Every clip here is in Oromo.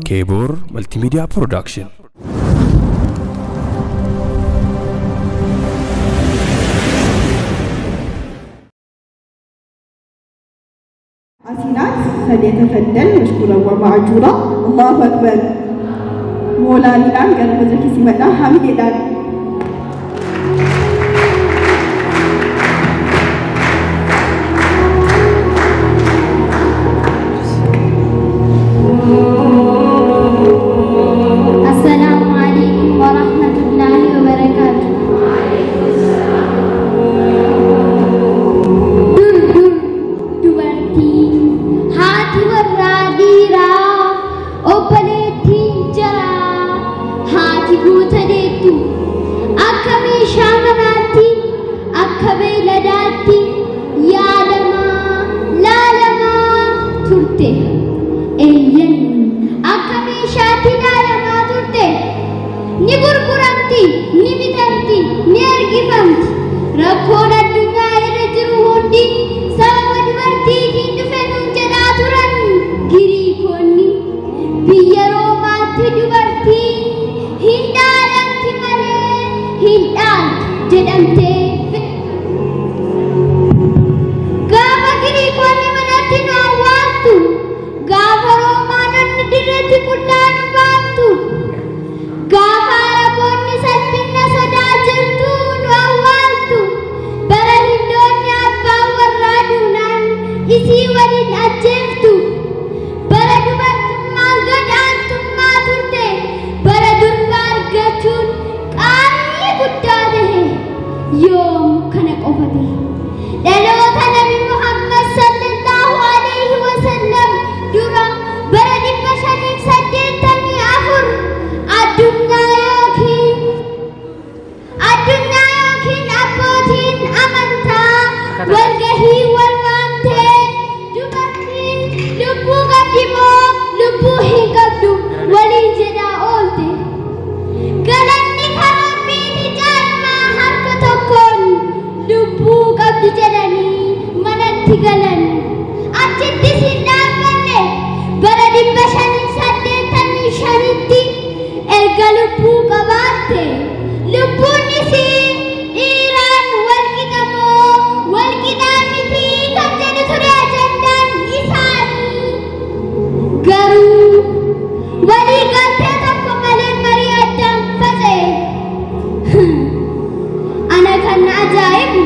Keeboor Multimedia Production. حسنات فليتفضل مشكورا ومعجورا. الله أكبر. مولانا قال مدرك سمعنا حمد. السلام عليكم ورحمة الله وبركاته. Dur dur dubartiin haati warraa dhiiraa, obboleettiin jaraa, haati guuta deettu akka meeshaa manaatti, akka beeyladaatti yaadamaa laalamaa turte. Eeyyan, akka meeshaatti laalamaa turte. Ni gurguramti, ni bitamti, ni ergifamti. Rakkoon addunyaa irra jiru hundi sababa dubartiitiin dhufe nuun jedhaa turan Giriikonni. Biyya Roomaatti dubartiin hin dhaalamti malee hin dhaaltu jedhamtee gaafa Giriikonni manatti nu awwaaltu, gaafa Roomaanonni dirreetti qullaa nu baaftu, gaafa Araboonni salphina sodaa jirtu nu awwaaltu, bara Hindoonni abbaan warraa duunaan isii waliin ajjeeftu, bara dubartummaan gad aantummaa turte, bara durba argachuun qaanii guddaa tahe, yoom kana qofa tahe. Dhaloota Nabi Muhammad sallallahu alaihi wasallam dura bara 584 addunyaa yookiin abbootiin amantaa walgahii wal waamtee, dubartiin lubbuu qabdi moo lubbuu hin qabdu waliin jedhaa oolte. Galanni kan Rabbiiti, caalmaa harka tokkoon lubbuu qabdi jedhanii manatti galan. Achittis hin dhaabbanne. Bara 585tti erga lubbuu qabaatte, lubbuun isii dhiiraan wal qixa moo wal qixaa miti kan jedhu ture ajandaan isaanii. Garuu walii galtee tokko malee marii addaan faca'e. Ana kan na ajaa'ibu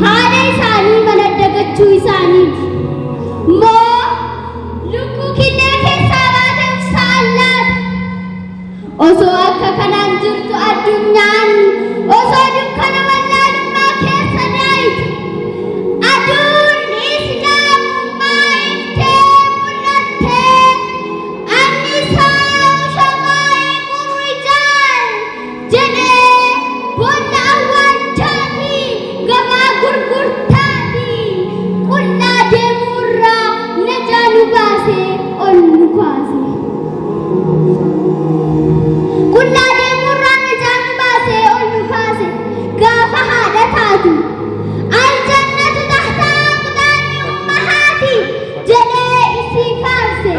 haadha isaanii mana dagachuu isaaniiti. Moo lukkuu killee keessaa baateef saallaata? Osoo akka kanaan jirtu, addunyaan osoo dukkana wallaalummaa keessa daayitu, aduun islaamummaa iftee mul'attee, "النساء شقائق الرجال" jedhee boolla awwaalchaa fi gabaa gurgurtaa fi qullaa deemuurraa najaa nu baasee ol nu kaase. Qullaa deemuurraa najaa nu baasee ol nu kaase. Gaafa haadha taatu "الجنة تحت أقدام الأمهات" jedhee isii faarse.